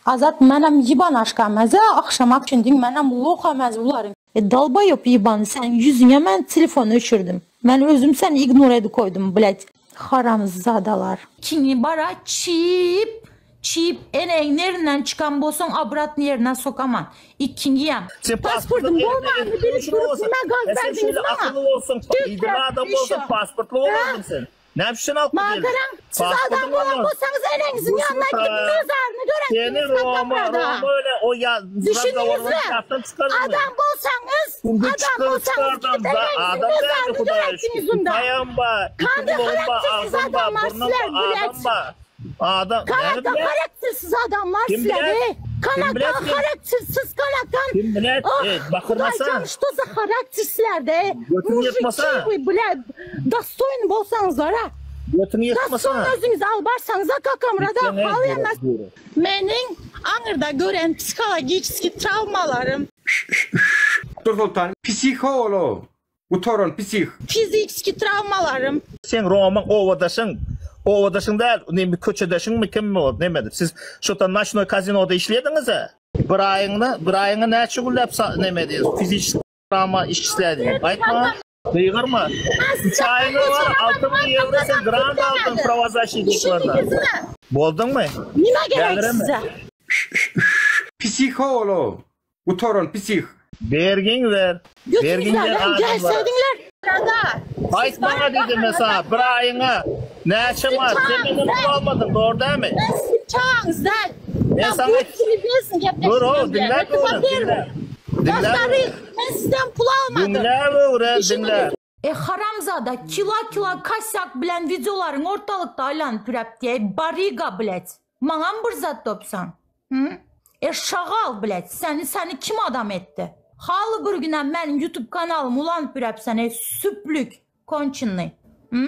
Azat menem ýybanaşka mäze akşamak üçin menem loha mäze bularyň. E dalbaýop ýybany seniň ýüzüňe men telefony öçürdim. Men özüm seni ignor edip koýdum blät. Haramzadalar. Kiňi bara çiýip çiýip eneň nerinden çykan bolsaň obratny ýerine sokaman. Ikiňiýem. Sen Pasportym pasportly bolmanyny bilip durup nime gaz E sen berdiňiz şeýle maňa? akylly bolsaň, idili adam bolsaň pasportly bolardyň sen. Näme üçin alyp Maňa geldiň? garaň, siz adam Pasportyň bolan bolmaz. bolsaňyz eneňiziň ýanyna gidip mezaryny Seni döretdiňiz Roma, kakamrada. Roma öyle o ya Düşündiňizmi? razgovordan çykardyň. Adam bolsaňyz, Şimdi adam çykyr bolsaňyz çykardan gidip da eneňiziň adam däldi mezaryny Hudaýa döretdiňiz şükür. unda. Aýagym bar, iki Kandy gulagym bar, haraktersiz agzym bar, adamlar burnum sizler, bar, blять. adam bar. Adam, näme Kanaka bilen? haraktersiz adamlar Kim sizler, bilen? ey. Kim Kanaka bilen kim? haraktersiz kanakan. Kim bilen? Ah, Ey, bakırmasa. Hudaýjan, что за характер sizlerde, ey. Götüni Мужики ýyrtmasa. вы, блядь, достоин bolsaňyzlar, ha. Götüňi ýyrtmasa. Dostoýyn özüňizi alyp barsaňyza kakamrada hal emas. Meniň aňyrda gören psihologiçeskiý trawmalarym. Dursoltan psiholog. Gutaran psih. Fizikiski trawmalarym. Seň Romaň obadaşyň, obadaşyň däl, neme köçedeşiňmi kimmi ol nemedi. Siz şo-da noçnoý kazinoda işlediňiz-ä? Bir aýyňda, bir aýyňa näçe günläp neme edýäs, fiziçeskiý trawma işlädiň? Aýt maňa. Gygyrma. Üç aýyňa bar, 6000 ýewro sen grant aldyň prawozasşitniklerden. Bolduňmy? Nime gerek Dälireme. size? Psiholog. Gutaran psih. Bergiň ber. Bergiň ber Götüňizlerden adamlara. gelseýdiňler. Aýt maňa diýdim men saňa, bir aýyňa näçe bar? Sen menden pul almadyň, dogry dälmi? Men siziň çagaňyz däl. Men saňa Dur o, diňläp öwren, diňle. Diňläp öwren. Men sizden pul almadym. Diňläp öwren, diňle. E haramzada kila kila kasyak bilen wideolaryň ortalykda aýlanyp ýürepdi ey bariga blet. Maňam bir zat topsaň. Hı? E şagal blet seni seni kim adam etdi? Haly bir günem meniň youtube kanalym ulanyp ýürepsen ey süplük konçennyý. Hı?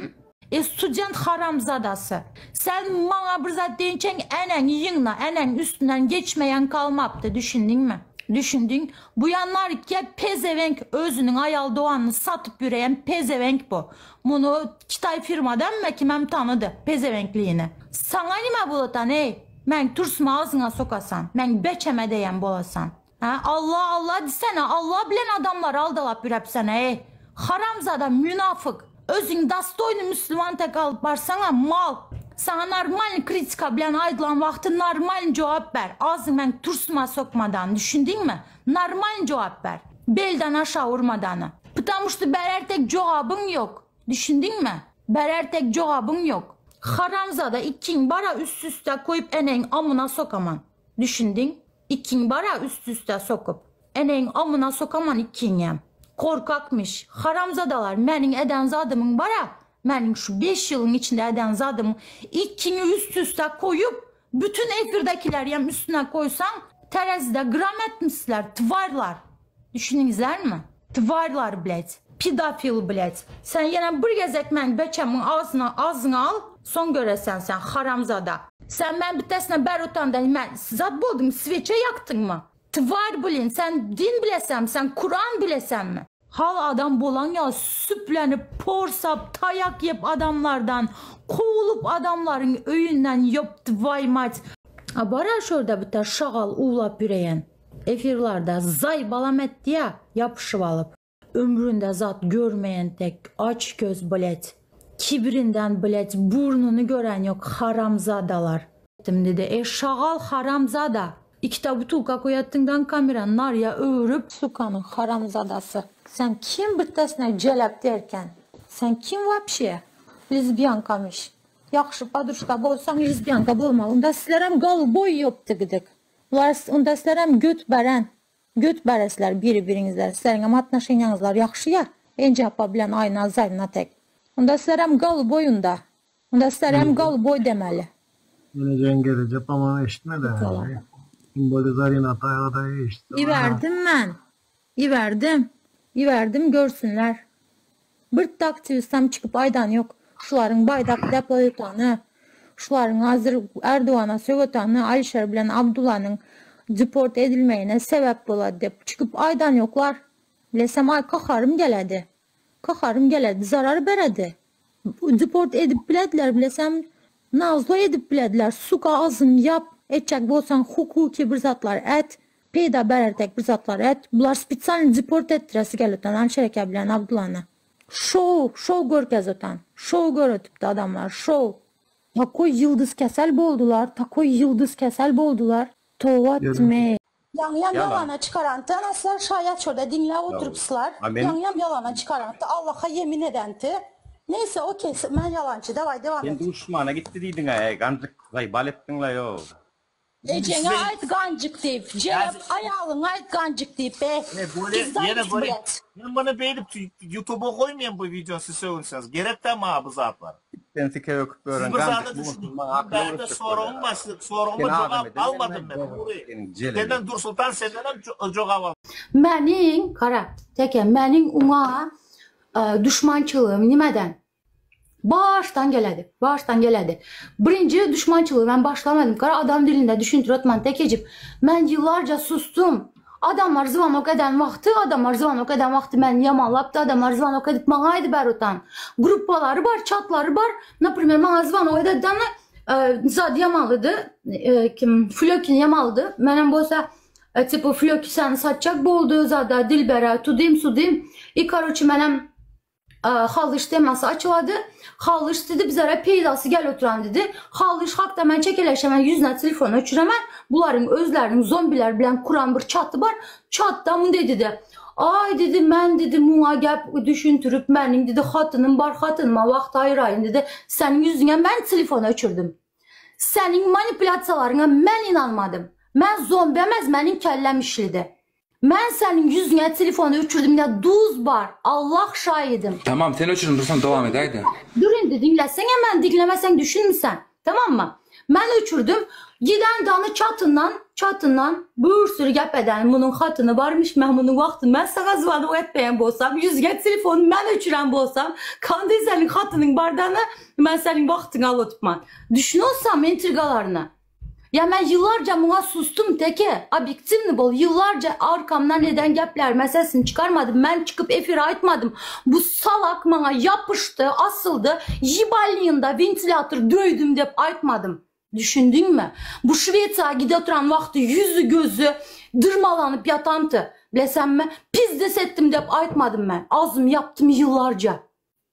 E student haramzadasy. Sen maňa bir zat diýinçäň eneňi ýygna, eneň üstünden geçmeýän kalmapdy, düşündiňmi? Düşündiň? Bu ýanlar ke pezewenk özüniň aýal doganyny satyp ýüreýän pezewenk bu. Muny kitaý firmadan mı kimem tanydy pezewenkligini. Saňa nime bolatan eý? Meň türsümi agzyňa sokasan. Meň beçeme deýen bolasan. Hä? Allah Allah disene, Allah bilen adamlary aldalap ýürepsene eý. Haramzada münafyk. Özüňi dostoýny müslüman tek alyp barsaňa mal. Saňa normalny kritika bilen aýdylan wagty normalny jogap ber. Agzyňy meň türsüme sokmadan, düşündiňmi? Normalny jogap ber. Belden aşağı urmadany. Ptamuşdy berer tek jogabyň ýok. Düşündiňmi? Berer tek jogabyň ýok. Haramzada ikiň bara üst üste koýup eneň amyna sokaman. Düşündiň? Ikiň bara üst üste sokup. Eneň amyna sokaman ikiňem. Korkakmyş. Haramzadalar meniň eden zadymyň bara, meniň şu 5 ýylyň içinde eden zadymyň ikiňi üst üste koýup, bütün efirdekilerem üstüne koýsaň, terezide gram etmişler, tvarlar. Düşündiňizlermi? Tvarlar, blядь. Pedofil, blядь. Sen ýene bir gezek men beçemiň agzyna agzyňa al, soň göresen sen haramzada. Sen men bitesine ber utanda men zat bolduň, sveçe ýakdyňmy? Tvar blin, sen din bilesem, sen Kur'an bilesenmi? Hal adam bolan ya süplenip, porsap, tayak yep adamlardan, kovulup adamların öyünden yoptu vay mat. A bara şurada bir şagal uğlap yüreyen. Efirlarda zay balam etdi ya yapışıp alıp. Ömründe zat görmeyen tek aç göz bilet. Kibrinden bilet burnunu gören yok haramzadalar. Dedi e şagal haramzada. İki butulka koyattığından kameranın araya öğürüp sukanın haramzadası. Sen kim bitesine celep derken? Sen kim vapşe? Lezbiyankamış. Yaxşı podruşka bolsan lezbiyanka bolma. Onda sizlerem galuboy yoptu gidik. Ular onda sizlerem göt beren. Göt beresler biri-birinizler. Sizlerin hem отношениyanızlar yaxşı ya. Ence apa bilen ayna zayna tek. Onda sizlerem galuboyunda. Onda sizlerem galuboy demeli. Geleceğin gelecek ama eşitmedi Tamam. herhalde. Böyle Zarina da eşitti. İverdim ben. İverdim. İverdim görsünler. Bir aktivistem çıkıp aydan yok. Şuların baydak depladıtanı, şuların hazır Erdoğan'a sövetanı, Alişer bilen Abdullah'ın deport edilmeyine sebep boladı dep çıkıp aydan yoklar. Bilesem ay kaharım geledi. Kaharım geledi, zarar beredi. Deport edip bilediler bilesem nazlı edip bilediler. Suka ağzını yap. Etjek bolsaň hukuky bir zatlar et. Peýda berertek bir zatlar et. Bular spesialny deport etdiresi gelip otan Alişer eke bilen Abdullany. Şou, şou görkez otan. Şou göretipdi adamlar, şou. Takoý ýyldyz kesel boldular, takoý ýyldyz kesel boldular. Toba etdim eý. Ýaňyam ýalana çykaranty anaslar şaýat şurda diňläp oturypslar. Ýaňyam ýalana çykaranty Allaha ýemin edenti. Neýse okey men ýalançy daway dewam Sen et. duşmana gitdi diýdiňä eý ganjyk zaýbal etdiňla ýo. Ejeňe aýt ganjyk diýip, jelep aýalyňa aýt ganjyk diýip be. Ýene böle, ýene Pizda böle. blet. Men muny beýdip ýutuba goýmaýan bu videony siz sögünseňiz. Gerek däl maňa bu zatlar. Sen sike öküp Siz ýören bir ganjyk zada bu düşüniň. maňa Men akyl bärde öwretjek soragymy bolýar. başlyk, soragyma Seni adam jogap eden almadym men men Nury. seniň jelebin. Senden Dursultan sendenem jogap almadym. Meniň, gara, teke, meniň uňa e, düşmançylygym nimeden? Başdan geledi. Başdan geledi. Birinci düşmançılığı ben başlamadım. Kara adam dilinde düşündür otman tekecip. Ben yıllarca sustum. Adamlar zvanok eden vakti, adamlar zvanok eden vakti ben yamanlaptı. Adamlar zvanok edip bana aydı berutan. Gruppaları var, çatları var. Например, bana zvanok eden e, zad yamanlıdı. E, kim, Flökin yamanlıdı. Benim bolsa e, tipo Flöki sen satacak boldu. Zada Dilber'e tudim sudim. I короче benim Xalış teması açıladı. Xalış dedi bizlərə peydası gəl oturan dedi. Xalış haqda mən çəkələşəmən yüzünə telefon öçürəmən. Bunların özlərinin zombilər bilən kuran bir çatı var. Çatda bunu dedi. Ay dedi mən dedi buna gəlib düşündürüb mənim dedi xatınım var xatınıma vaxt ayırayın dedi. Sənin yüzünə mən telefon öçürdüm. Sənin manipulyasiyalarına mən inanmadım. Mən zombi eməz mənim kəlləm işlidir. Mən sənin yüzünə telefonu öçürdüm də duz var. Allah şahidim. Tamam sen öçürün dursan devam et haydi. Dur indi dinləsən, mən dinləməsən düşünmüsən. Tamam mı? Mən öçürdüm. Giden danı çatından, çatından bir sürü gəp edən bunun xatını varmış, mən bunun vaxtını mən sana zvanı etməyən bolsam, yüzgə telefonu mən öçürən bolsam, kandı sənin xatının bardanı, mən sənin vaxtını alotman. Düşün olsam intrigalarını. Ya mən yıllarca buna sustum teke. Obyektivni bol. Yıllarca arkamdan neden gepler meselesini çıkarmadım. Ben çıkıp efir aytmadım. Bu salak bana yapıştı, asıldı. Yibaliyında ventilatör döydüm deyip aytmadım. Düşündün mü? Bu Şvetsiya gide oturan vakti yüzü gözü dırmalanıp yatantı. Bilesen mi? Pizdes ettim deyip aytmadım ben. Azım yaptım yıllarca.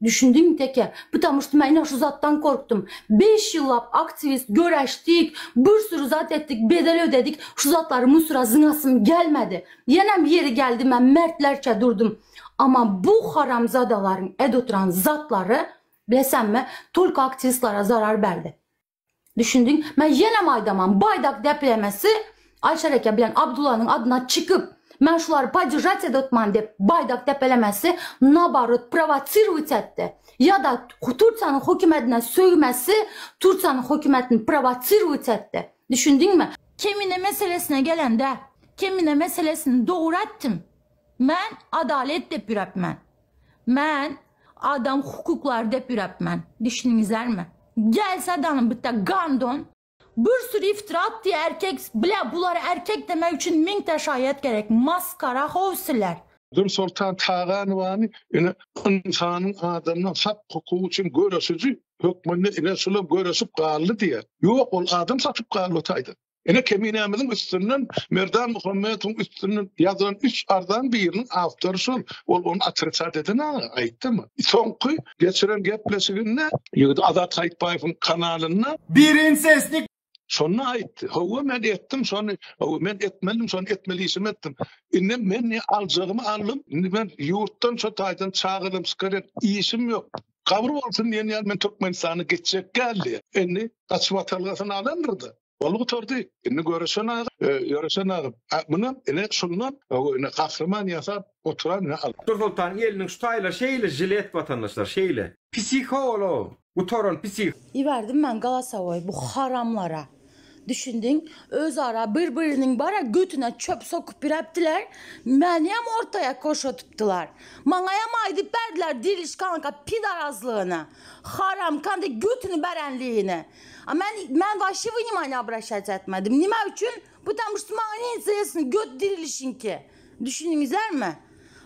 Düşündün mü teke? Потому что ben şu zattan korktum. 5 yıllap aktivist görəşdik, bir sürü zat ettik, bedel ödedik. Şu zatları musura zınasım gelmedi. Yenəm yeri geldi mən mərdlərcə durdum. Ama bu haramzadaların ed oturan zatları bilesen mi? Tolka aktivistlara zarar verdi. Düşündün? Mən yenə aydamam. Baydak depremesi Ayşe Reke bilen Abdullah'ın adına çıkıp mən şuları поддержать edotman deyip baydak depelemesi nabarot provocировать etdi. Ya da Turciyanın hökumətinə söyməsi Turciyanın hökumətini provocировать etdi. Düşündün mü? Kemine meselesine gələndə Kemine meselesini doğru etdim. Mən adalet deyip ürəpmən. Mən adam hukukları deyip ürəpmən. Düşündünüzlərmi? Gəlsə danın bitta gandon. Bir sürü iftira attı erkek bile bunları erkek demek için min şayet gerek. Maskara hovsiler. Dur Sultan Taganowany ine insanyň adamdan hak hukugy üçin göreşiji hökmünde ine şulam göreşip galdy diýe. Ýok, ol adam satyp galdy taýdy. Ine keminämiziň üstünden Merdan Muhammedowň üstünden ýazylan 3 ardan biriniň awtory şol. Ol onu otricat eden aýtdymy? Soňky geçiren gepleşiginde ýigit Azat Haýtbaýewiň kanalynda Birin sesli Şonu aýtdy. Hawa men etdim, şonu hawa men etmedim, şonu etmeli işim etdim. Indi men ne aljagymy aldym. Indi men ýurtdan şo taýdan çagyrym sıkarım, işim ýok. Kabur bolsun diýen ýer men Türkmenistana geçjek geldi. Indi gaçyp atalgasyny alandyrdy. Ol gutardy. Indi görüşen ağa, görüşen ağa. Bunu ine şundan ine gahryman ýasap oturan ine al. Dur Sultan elinin şu tayla şeyle jilet vatandaşlar şeyle. Psiholo. Gutoran psih. İverdim mən Galatasaray bu haramlara. Düşündün? Öz ara bir-birinin bara götüne çöp sokup birəpdilər. Məni hem ortaya koşotupdular. Mana hem aydıb bərdilər diriliş kanka pidarazlığını. Haram kanka götünü bərənliyini. A mən mən вообще внимание обращать etmədim. Nima üçün? Потому что mana ne интересно göt dirilişin ki. Düşündünüzlər mi?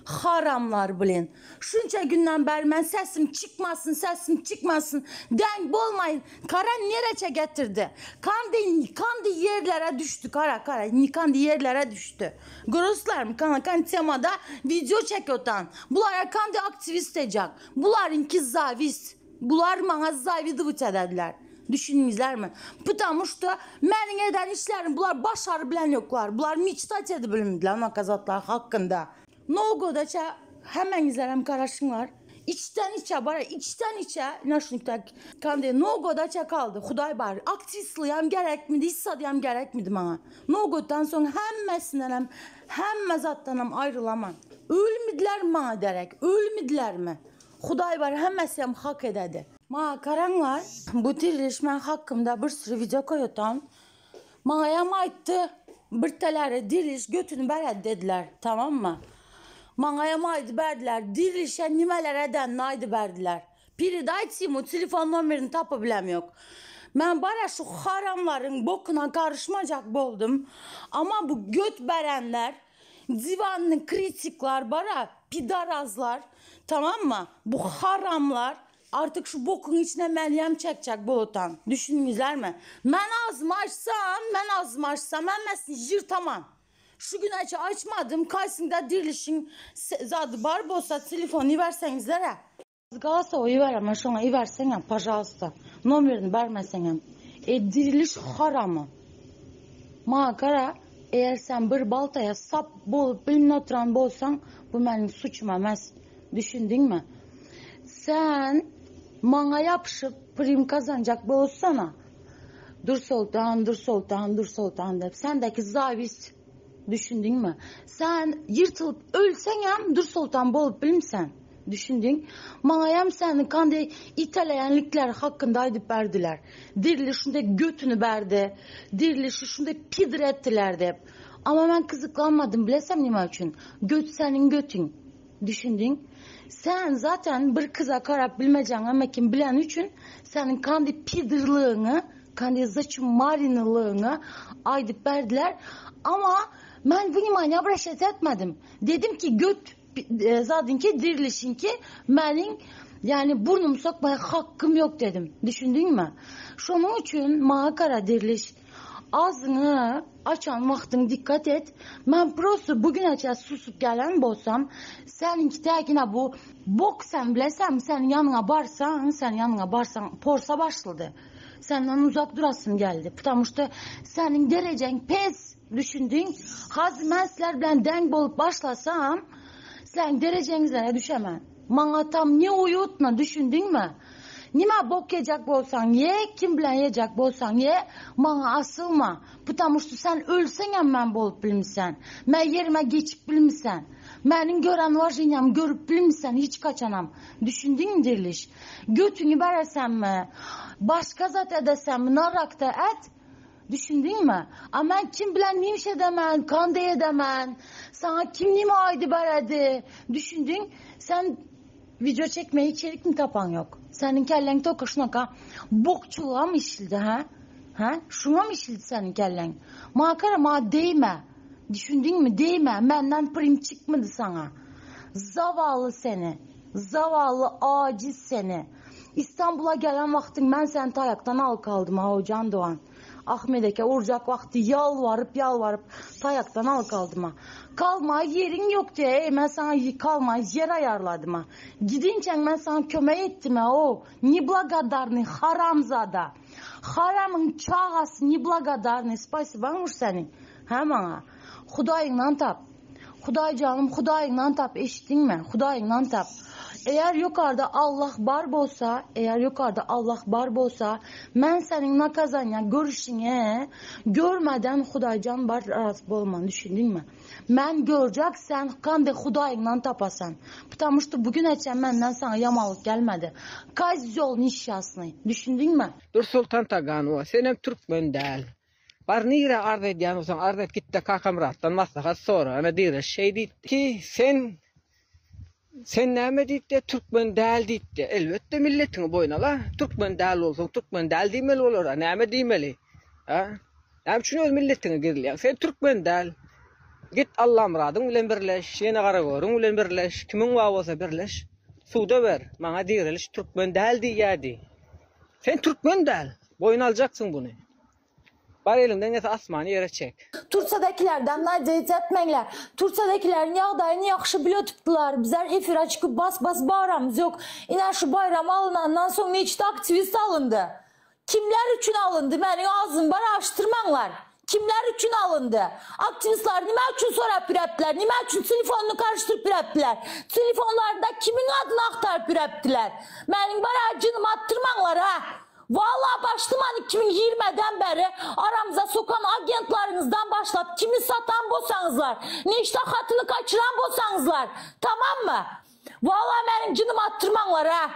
Haramlar blin. Şunça günden beri men sesim çıkmasın, sesim çıkmasın. Denk bolmayın. Kara nereçe getirdi? Kandi, kandi yerlere düştü. Kara kara. Kandi yerlere düştü. Görürsüzler mi? Kana kan temada video çekiyordan. Bulara kandi aktivist edecek. Bularınki zavist. Bular bana zavidoviç edediler. Düşündünüzler mi? Потому что mənim edən işlərim bunlar başarı bilən yoxlar. Bunlar мечтать edib bilmədilər nakazatlar haqqında. Nogodaça həmənizlərəm qaraşınlar. İçdən içə bara içdən içə naşnikdə kandi nogodaça kaldı. Xuday bar. Aktivistliyam gərəkmidi, hissadiyam gərəkmidi mənə. Nogodan sonra həmməsindənəm, həmmə zaddanam ayrılamam. Ölmüdülər mənə dərək, ölmüdülərmi? Xuday var, həmməsiyam haqq edədi. Ma qaranlar, bu diriliş mən haqqımda bir sürü video koyutan. Mənə aytdı, bir tələri diriliş götünü bərəd dedilər, tamam mı? Mənə aydı bərdilər, dirilişə nimələr edən aydı bərdilər. Передайте ему telefon nomerini tapa biləm yox. Mən bara şu haramların bokuna karışmayacak boldum. Ama bu göt berenler, divanlı kritikler bara pidarazlar, tamam mı? Bu haramlar artık şu bokun içine meryem çekecek bolutan. Düşündünüzler mi? Ben ağzımı açsam, ben ağzımı açsam, ben mesini yırtamam. Şu gün aç açmadım. Karşısında dirilişin zadı bar bolsa telefonu versenizlere. Galatasaray veremem, şuna versene, пожалуйста. Nomerini vermesene. E diriliş haramı. Makara eğer sen bir baltaya sap bolup bilimle oturan bolsan bu benim suçum emez. Düşündün mü? Sen bana yapışıp prim kazanacak bolsana. Dur sultan, dur sultan, dur sultan deyip sendeki zavist düşündün mü? Sen yırtılıp ölsen hem dur sultan bolup bilimsen. Düşündün. Bana hem seni kandı iteleyenlikler hakkında aydıp verdiler. Dirili şunda götünü verdi. Dirili şunda pidir ettiler deyip. Ama ben kızıklanmadım bilesem nime için. Göt senin götün. Düşündün. Sen zaten bir kıza karap bilmeyeceğin ama kim bilen için senin kandı pidirlığını, kandı zaçımarinlığını aydıp verdiler. Ama ben внимание обращать etmedim. Dedim ki göt e, zaten ki dirilişin ki benim yani burnumu sokmaya hakkım yok dedim. Düşündün mü? Şunun için mağa kara diriliş ağzını açan vaxtın dikkat et. Ben prosto bugün açar susup gelen bolsam seninki təkinə bu bok sen bilesem sen yanına barsan sen yanına barsan porsa başladı. Senden uzak durasım geldi. Потому что senin derecen pes düşündün. Hazır mən sizler bilen denk bolup başlasam sen derecenizlere düşemem. Bana tam ne uyutma düşündün mü? Nime bok yiyecek bolsan ye, kim bilen yiyecek bolsan ye, bana asılma. Потому что sen ölsen hem ben bolup bilmişsen. Ben yerime geçip bilmişsen. Benim gören vajinam görüp bilmişsen hiç kaçanam. Düşündün mü diriliş? Götünü veresen mi? Başka zat edesen mi? Narakta et. Düşündün mü? Ama kim bilen neymiş edemen, kanda edemen, sana kim neyimi aydı beredi. Düşündün, sen video çekmeye içerik mi tapan yok? Senin kellen toka şunaka bokçuluğa mı işildi ha? Ha? Şuna mı işildi senin kellen? Makara ma değme. Düşündün mü? Değme. Benden prim çıkmadı sana. Zavallı seni. Zavallı aciz seni. İstanbul'a gelen vaktin ben seni tayaktan al kaldım ha Hocan Doğan. Ahmet eke vuracak vakti yalvarıp yalvarıp tayaktan al kaldım ha. Kalma yerin yok diye ey, ben sana kalma yer ayarladım ha. Gidince ben sana kömek ettim ha o. Неблагодарный haramzada. Haramın çağası неблагодарный. Спасибо varmış senin. Hə bana. Xudayından tap. Xuday canım Xudayından tap eşittin mi? Xudayından tap. Eğer yukarıda Allah bar bolsa, eğer yukarıda Allah bar bolsa, mən sənin nakazanya görüşünə görmədən Xudaycan bar razı bolman, düşündün mü? Mən görəcək sən qanday Xudayından tapasan. Потому что bugün açan məndən sana yamanlık gelmedi. Козел несчастный. Düşündün mü? Dur Sultan Taganova, senem Türkmen däl. Bar nire arz edýän bolsaň, arz et git de Kakamyratdan maslahat sora. Ana diýre şey diýdi ki sen sen näme diýdi? Türkmen däl diýdi. Elbetde milletiňi boýun ala. Türkmen däl bolsaň, Türkmen däl diýmeli bolar. Näme diýmeli? Ha? Näme üçin öz milletiňe girilýär? Sen Türkmen däl. Git Allamyradyň bilen birleş, ýene Garagörüň bilen birleş, kimiň bar bolsa birleş. Suda ber, maňa direliş türkmen däl diýýä diý. Sen türkmen däl, boýun aljaksyň buny. Bar eliňden gelse asmany ýere çek. Tursiýadakilerden nadeýt etmäňler. Tursiýadakileriň ýagdaýyny ýagşy bilötüpdiler. Bizler efire çykyp bas bas baramyz ýok. Ine şu baýram alynandan soň neçde aktiwist alyndy. Kimler üçin alyndy meniň agzymy bar açdyrmaňlar. Kimler üçin alyndy? Aktiwistler nime üçin sorap ýürepdiler? Nime üçin telefonyny garyşdyryp ýürepdiler? Telefonlarynda kimiň adyny agtaryp ýürepdiler? Meniň bar jynymy atdyrmaňlar ha. Valla başlaman 2020-den beri aramıza sokan agentlarınızdan başlap kimi satan bolsaňyzlar, neşte hatyny kaçıran bolsaňyzlar, tamam mı? Valla meniň jynymy attyrmaňlar ha.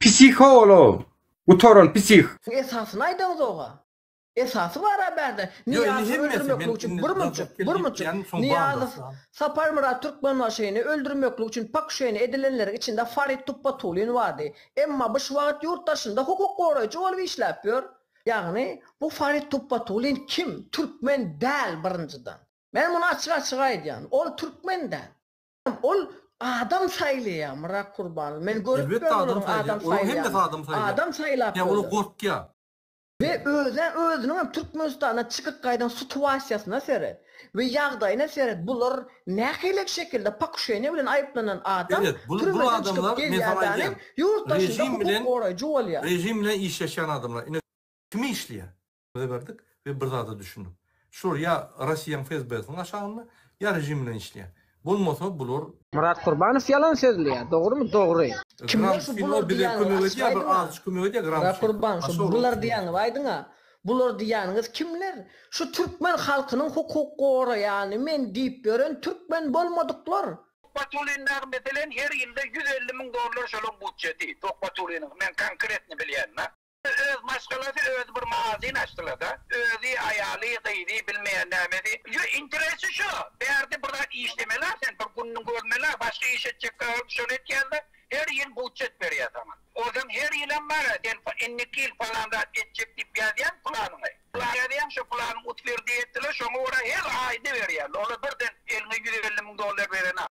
Psiho ol o. Gutaran psih. Esasyny aýdaňyzoga. Esasy bar-a bärde. Ýok, indi Nyýazowy hemmesi, men öldürmeklik üçin indi bir Nazar munçuk, geldi bir diýip munçuk. diýýän, soň Nyýazow bandaşlar. Saparmyrat Türkmenbaşyny öldürmeklik üçin pokuşeniýa edilenleriň içinde Farid Tupbatulin bardy. Emma bu şu wagt ýurt daşynda hukuk goraýjy bolup işläp ýör. Ýagny bu Farid Tupbatulin kim? Türkmen däl birinjiden. Men muny açyk-açyk aýdýan. Ol türkmen däl. Ol adam saýlaýar Myrat Kurbanow. Men görüp Elbetde ýörün adam olaryň adam saýlaýar. Olaryň hemmesi saýlaýanyny. adam saýlaýar. Adam saýlap Ýa olar ýörler. gorkýar. We özä özüniňem Türkmenistandan çykyp gaýdan sutuasiýasyna seret we ýagdaýyna seret bular nähili şekilde pokuşeniýe bilen aýyplanan adam Seret, bul, bul türmeden çykyp adamlar, men saňa gelýädäni aýdýan, ýurt daşynda rejim hukuk bilen, goraýjy bolýar. rejim bilen işleşýän adamlar. Ine, kimi işleýär? Bize berdik we bir zada düşündik. Şular ýa Rossiýanyň FSB-siniň aşagynda, ýa rejim bilen işleýär. Bolmasa bular. Myrat Kurbanow ýalan sözleýär dogrymy dogry. Kimler Gram şu fino bular bize diýýäniňizi kömek açyk edýär bir aýdyňa. azajyk kömek edýär gram Myrat üçin. Kurbanow Başga şu olar bular kömek diýýäniňizi aýdyňa. Bular diýýäniňiz kimler? Şu türkmen halkynyň hukuk goraýany men diýip ýören türkmen bolmadyklar. Tuhbatullin-dagy meselen her ýylda 150 müň dollar şolaň budjeti Tuhbatulliniň men konkretny bilýän-da. Öz maşgalasy özi bir magazin açdylada. Özi, aýaly, gyzy, bilmeýän nämesi. Ýo interesi şo. Bärde bir zat işlemeli-a sen, bir gününi görmeli-a, başga iş etjek galyp şony etýände her ýyl budjet berýär saňa. Ozem her ýylam bar-a, sen indiki ýyl palan zat etjek diýip ýazýaň planyňy. Plan ýazýaň, şo planyň utwerdi etdiler, şoňa görä her aýda berýärler. Olar birden eliňe 150 müň dollar berenok.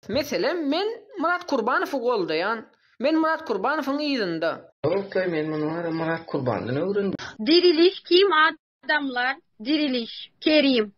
Meselem, men Myrat Kurbanowy goldaýan. Men Myrat Kurbanowyň yzynda. Ýoklaý men muny wara Myrat Kurbandan öwrendim. Diriliş kim adamlar diriliş Kerim.